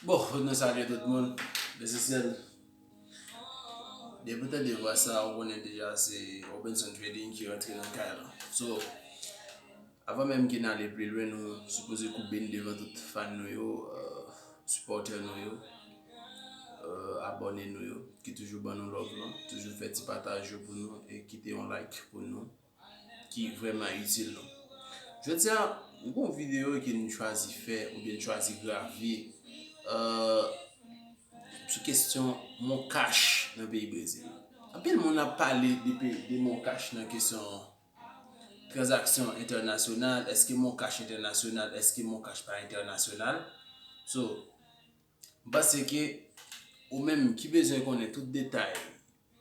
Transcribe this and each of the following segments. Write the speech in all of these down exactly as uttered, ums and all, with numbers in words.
Bon, nou salye tout moun. Lesansyèl, depi w tande vwa sa, ou konnen deja se Robinson Trading ki rantre nan kay la. So, avan menm ke n ale pli lwen, nou sipoze koube n devan tout fan nou yo, euh, sipòtè nou yo, euh, abòne nou yo, ki toujou ban nou love lan, toujou fè ti pataj yo pou nou e kite yon like pou nou, ki vrèman itil nou. Jodi a, m gen yon videyo ke n chwazi fè oubyen n chwazi grave, euh, sou kesyon Moncash nan peyi Brezil. Anpil moun ap pale de, pe- de Moncash nan kesyon tranzaksyon entènasyonal, èske Moncash entènasyonal, èske Moncash pa entènasyonal. So, m panse ke ou menm ki bezwen konnen tout detay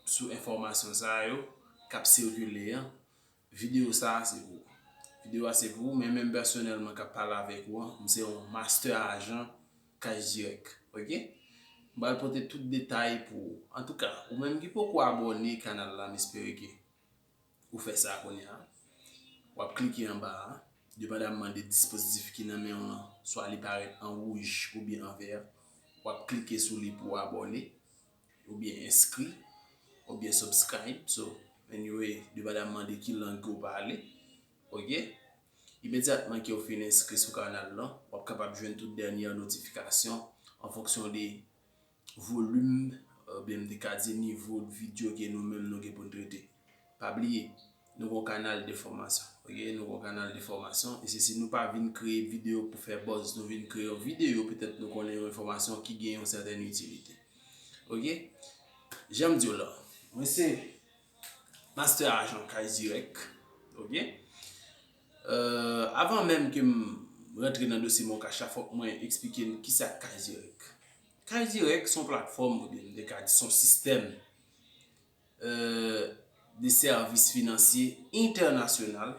sou enfòmasyon sa yo k ap sikile an, videyo sa a se pou ou. Videyo a se pou ou, men menm pèsonèlman k ap pale avèk ou an, m se yon master ajan Cash Direct, oke? M pral pote tout detay pou ou. Antouka, ou menm ki poko abòne kanal la, m espere ke ou fè sa kounye a. W ap klike anba a, depandamman de dispozitif ki nan men w lan, swa li parèt an wouj oubyen an vè, w ap klike sou li pou w abòne, oubyen enskri, oubyen subscribe. So, anyway, depandamman de ki lang ke w pale, oke? Imedyatman ke w fin enskri sou kanal lan, w ap kapab jwenn tout dènyè notifikasyon an fonksyon de volim, oubyen m te ka di nivo videyo ke nou menm nou gen pou n trete. Pa bliye, nou gon kanal de fòmasyon, oke? Nou gon kanal de fòmasyon, e se si nou pa vin kreye videyo pou fè buzz, nou vin kreye yon videyo, petèt nou konnen yon enfòmasyon ki gen yon sètèn itilite. Oke? Jan m di w la, mwen se master ajan Cash Direct, oke? Euh, avan menm ke m rantre nan dosye Moncash la, fòk mwen eksplike n kisa k Cash Direct. Cash Direct se yon platfòm, oubyen m te ka di se yon sistèm, euh, de sèvis finansye entènasyonal,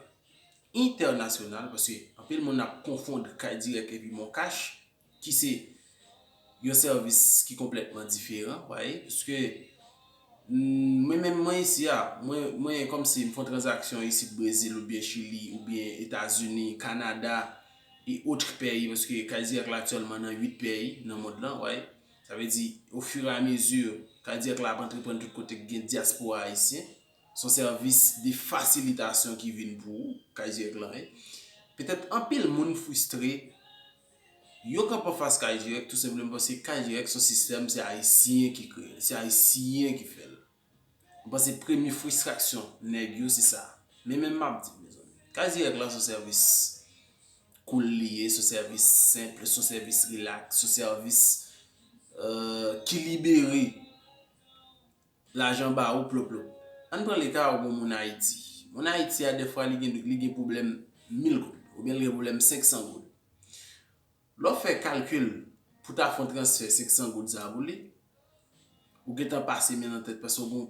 entènasyonal, paske anpil moun ap konfonn Cash Direct epi Moncash, ki se yon sèvis ki konplètman diferan, w wè, paske, mm, mwen menm mwen isi a, mwen, mwen kòmsi m fè yon tranzaksyon isit Brezil oubyen Chili oubyen Etazini, Kanada, e otre peyi, paske Cash Direct la aktyèlman nan uit peyi nan mond lan, w wè. Sa vle di, ofiramezi, Cash Direct la ap antreprann tout kote k gen dyaspora ayisyen. Se yon sèvis de fasilitasyon ki vin pou ou, Cash Direct lan ye. Petèt anpil moun fristre, yo kanpe anfas Cash Direct, tou senpleman paske Cash Direct se yon sistèm, se Ayisyen ki kreye l, se Ayisyen ki fè l. M panse premye fristrasyon nèg yo se sa. Men menm m ap di, mezanmi, Cash Direct lan se yon sèvis cool li ye, se yon sèvis senp, se yon sèvis rilaks, se yon sèvis, euh, ki libere lajan ba ou plop plop. Ann pran le ka ou gon moun Ayiti. Moun Ayiti a, dèfwa, li gen, li gen pwoblèm mil goud, oubyen li gen pwoblèm senk san goud. Lè w fè kalkil pou ta fè yon transfè senk san goud sa pou li, ou gentan pase men nan tèt paske w gon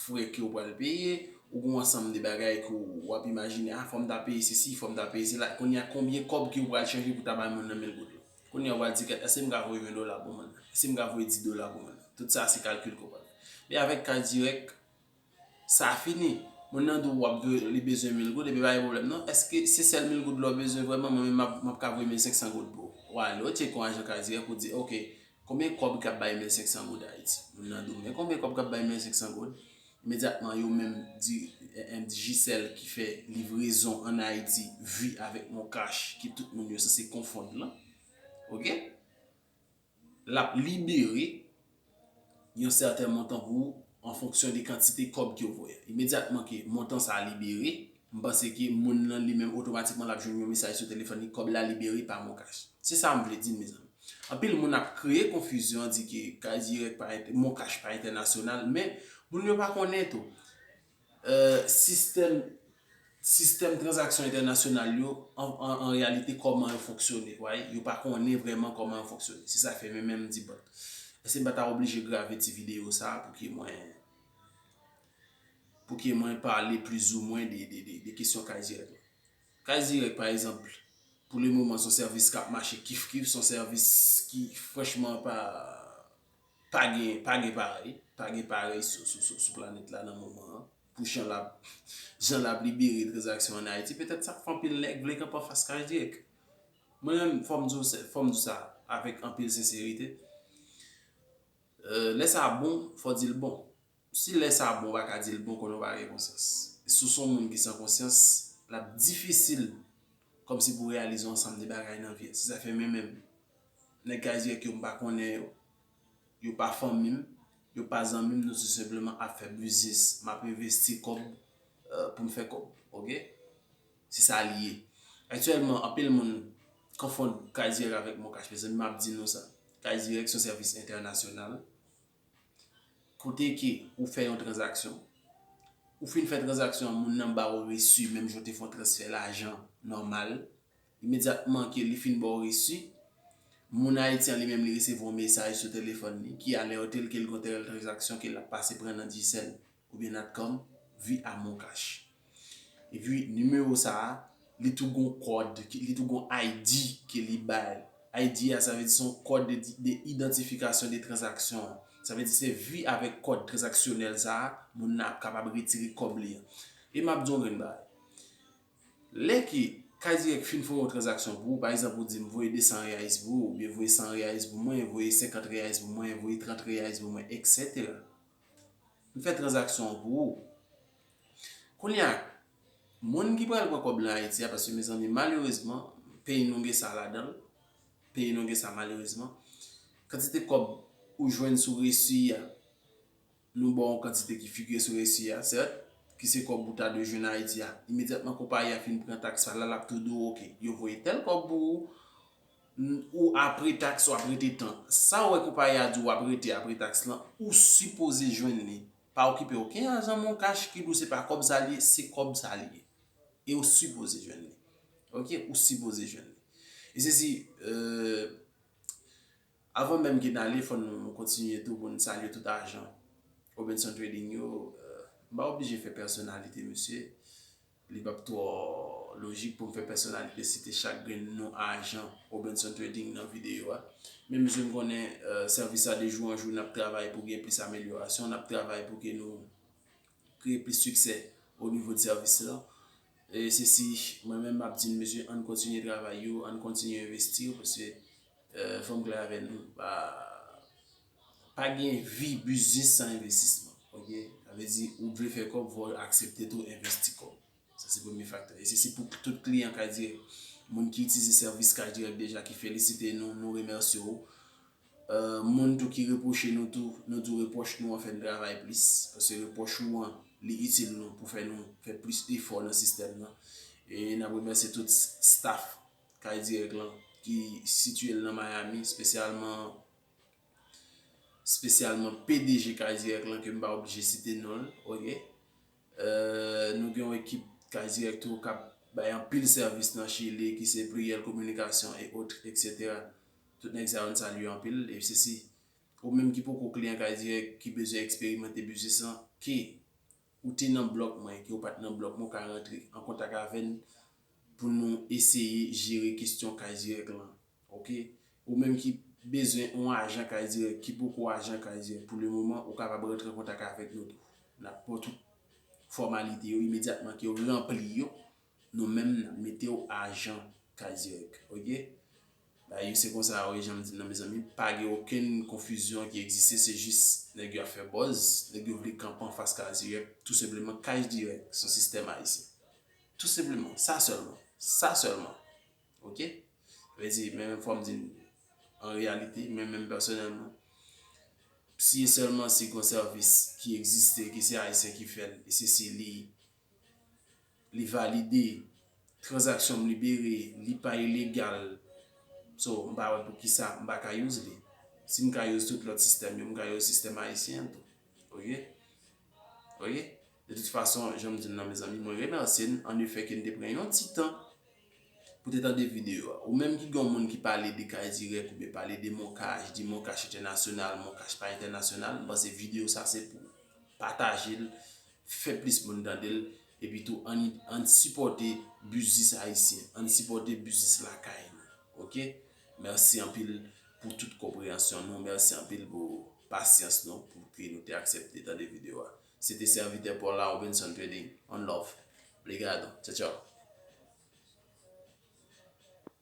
frè ke w pral peye, ou gon ansanm de bagay ke w ap imajine, a, fò m ta peye sesi, fò m ta peye sela. Kounye a, konbyen kòb ke w pral chanje pou ta bay moun nan mil goud la? Kounye a, w pral di, kèt, èske m ka voye ven dola pou moun nan? Èske m ka voye dis dola pou moun nan? Tout sa, se kalkil ke w pral fè. Men avèk Cash Direct, sa fini. Moun nan di w ap, li bezwen mil goud, epi pa gen pwoblèm non. Èske se sèl mil goud la w bezwen vrèman? Mwen menm m ap, m ap ka voye mil senk san goud pou ou. W ale, w tcheke yon ajan Cash Direct, ou di, oke, konbyen kòb k ap bay mil senk san goud Ayiti? Moun nan di w, men konbyen kòb k ap bay mil senk san goud? Imedyatman, yo menm di, M D G Cell ki fè livrezon ann Ayiti, vi avèk Moncash, ke tout moun yo sanse konfonn lan. Oke? L ap libere yon sèten montan pou ou an fonksyon de kantite kòb ke w voye. Imedyatman ke montan sa a libere, m panse ke moun nan li menm otomatikman l ap jwenn yon mesaj sou telefòn li, kòb la libere pa Moncash. Se sa m vle di n, mezanmi. Anpil moun ap kreye konfizyon, di ke Cash Direct pa entè-, Moncash pa entènasyonal, men moun yo pa konnen tou. Euh, sistèm, sistèm tranzaksyon entènasyonal yo, an, an, an reyalite, kòman yo fonksyone, w wè, yo pa konnen vrèman kòman yo fonksyone. Se sa k fè mwen menm m di, bon, èske m pa ta oblije grave ti videyo sa a pou ke mwen, pou ke mwen pale plizoumwen de, de, de, de kesyon Cash Direct la? Cash Direct, pa egzanp, pou le moman, se yon sèvis k ap mache kif kif, se yon sèvis ki, franchman, pa, pa gen, pa gen parèy, pa gen parèy sou, sou, sou, sou planèt la nan moman an. Pou jan l ap, jan l ap libere tranzaksyon ann Ayiti, petèt sa k fè anpil nèg vle kanpe anfas Cash Direct. Mwen menm, fò m di w sa, fò m di w sa, avèk anpil senserite. Euh, lè sa bon, fò di l bon. Si lè sa bon, ou pa ka di l bon, konnen w pa gen konsyans. Si w se yon moun ki san konsyans, l ap difisil kòmsi pou w reyalize yon ansanm de bagay nan vi a. Se sa fè mwen menm, nèg Kay Dirèk yo, m pa konnen yo. Yo pa fanmi m, yo pa zanmi m, nou tou senpleman ap fè biznis. M ap envesti kòb, euh, pou m fè kòb, oke? Se sa li ye. Aktyèlman, anpil moun konfonn Kay Dirèk avèk Moncash. Mezanmi, m ap di nou sa. Kay Dirèk se yon sèvis entènasyonal. Kote ke ou fè yon tranzaksyon, ou fin fè tranzaksyon an, moun nan ba ou resi, menm jan w te fè yon transfè lajan nòmal, imedyatman ke li fin ba w resi, moun Ayiti an li menm li resevwa yon mesaj sou telefòn li ki alète l ke l gen yon tèl tranzaksyon ke l ap pase pran nan Digicel oubyen Natcom via Moncash. Epi nimewo sa a, li tou gon kòd, ki- li tou gon I D ke li bay. I D a, sa vle di se yon kòd de, de idantifikasyon de tranzaksyon an. Sa vle di se vi avèk kòd tranzaksyonèl sa a, moun nan ap kapab retire kòb li an. E m ap di yon grenn bagay. Lè ke Kay Dirèk fin fè yon tranzaksyon pou ou, pa egzanp, ou di m voye de san reais pou ou, oubyen voye san reais pou mwen, voye senkant reais pou mwen, voye trant reais pou mwen, etsetera. M fè tranzaksyon an pou ou. Kounye a, moun ki pral pran kòb lan Ayiti a, paske mezanmi, malerezman, peyi nou gen sa ladan l, peyi nou gen sa malerezman, kantite kòb ou jwenn sou resi a, nou ba w yon kantite ki figire sou resi a, sèt, ki se kòb ou ta dwe jwenn Ayiti a. Imedyatman konpayi a fin pran taks pa la, l ap tou di w, oke, yo voye tèl kòb pou ou, n- ou apre taks, w ap rete tan. Sa w wè konpayi a di w ap rete apre taks lan, ou sipoze jwenn li. Pa okipe okenn ajan Moncash ki di w se pa kòb sa li ye, se kòb sa li ye. E ou sipoze jwenn li. Oke, ou sipoze jwenn li. E se si, euh, avan menm ke n ale, fò nou kontinye tou pou n salye tout ajan Robinson Trading yo. Euh, m pa oblije fè pèsonalite, mesye. Li p ap twò lojik pou m fè pèsonalite site chak grenn non ajan Robinson Trading nan videyo a. Men mesye, m konnen, euh, sèvis sa de jou an jou, n ap travay pou gen plis amelyorasyon, n ap travay pou ke nou kreye plis siksè o nivo de sèvis lan. E se si mwen menm m ap di n, mesye, ann kontinye travay yo, ann kontinye envesti yo, paske, euh, fò m klè avè nou, pa, pa gen vi biznis san envestisman, oke? Sa vle di, ou vle fè kòb, fò w aksepte tou envesti kòb. Sa se premye faktè. E se, se pou tout kliyan Kay Dirèk, moun ki itilize sèvis Kay Dirèk deja, ki felisite nou, nou remèsye w. Euh, moun tou ki repwoche nou tou, nou di w repwòch nou an fè n travay plis. Paske repwòch ou an, li itil nou pou fè nou fè plis efò nan sistèm nan. E n ap remèsye tout s- staff Kay Dirèk lan ki sitiye l nan Miami, espesyalman, espesyalman P D G Kay Dirèk lan ke m pa oblije site non l, oke? Euh, nou gen yon ekip Kay Dirèk tou k ap bay anpil sèvis nan Chili, ki se Pluriel Communication et autres, etsetera. Tout nèg sa yo, n salye yo anpil. E se si ou menm ki poko kliyan Kay Dirèk, ki bezwen eksperimante biznis lan, ke ou te nan blòk mwen, ke ou pa t nan blòk mwen, ou ka rantre an kontak avè n pou nou eseye jere kesyon Kay Dirèk lan. Oke? Ou menm ki bezwen yon ajan Kay Dirèk, ki poko ajan Kay Dirèk pou le moman, ou kapab rantre an kontak avèk nou tou. N ap pran tout fòmalite yo imedyatman ke yo ranpli yo, nou menm n ap mete w ajan Kay Dirèk. Oke? Bagay yo se konsa yo ye, jan m di n nan, mezanmi, pa gen okenn konfizyon ki egziste, se jis nèg yo ap fè buzz, nèg yo vle kanpe anfas Kay Dirèk, tou senpleman, Kay Dirèk se yon sistèm ayisyen. Tou senpleman, sa sèlman. Sa sèlman. Oke? Vle di, men menm fò m di n, an reyalite, men menm pèsonèlman, si e sèlman si gon sèvis ki egziste, ki se ayisyen ki fè l, e se si li, li valide, tranzaksyon m libere, li pa ilegal, so, m pa wè poukisa m pa ka use li. Si m ka use tout lòt sistèm yo, m ka use sistèm ayisyen an tou. Oke? Oke? De tout fason, jan m di n nan, mezanmi, mwen remèsye n, annefè ke n te pran yon ti tan pou te tande videyo a. Ou menm ki gen yon moun ki pale de Kay Dirèk oubyen pale de Moncash, di Moncash entènasyonal, Moncash pa entènasyonal, m panse videyo sa se pou w. Pataje l, fè plis moun tande l, epi tou ann, ann sipòte biznis ayisyen, ann sipòte biznis lakay nou. Oke? Mèsi anpil pou tout konpreyansyon nou, mèsi anpil pou pasyans nou, pou ke nou te aksepte tande videyo a. Se te sèvitè Paul la, Robinson Trading. One love. Obrigado. Tchao, tchao.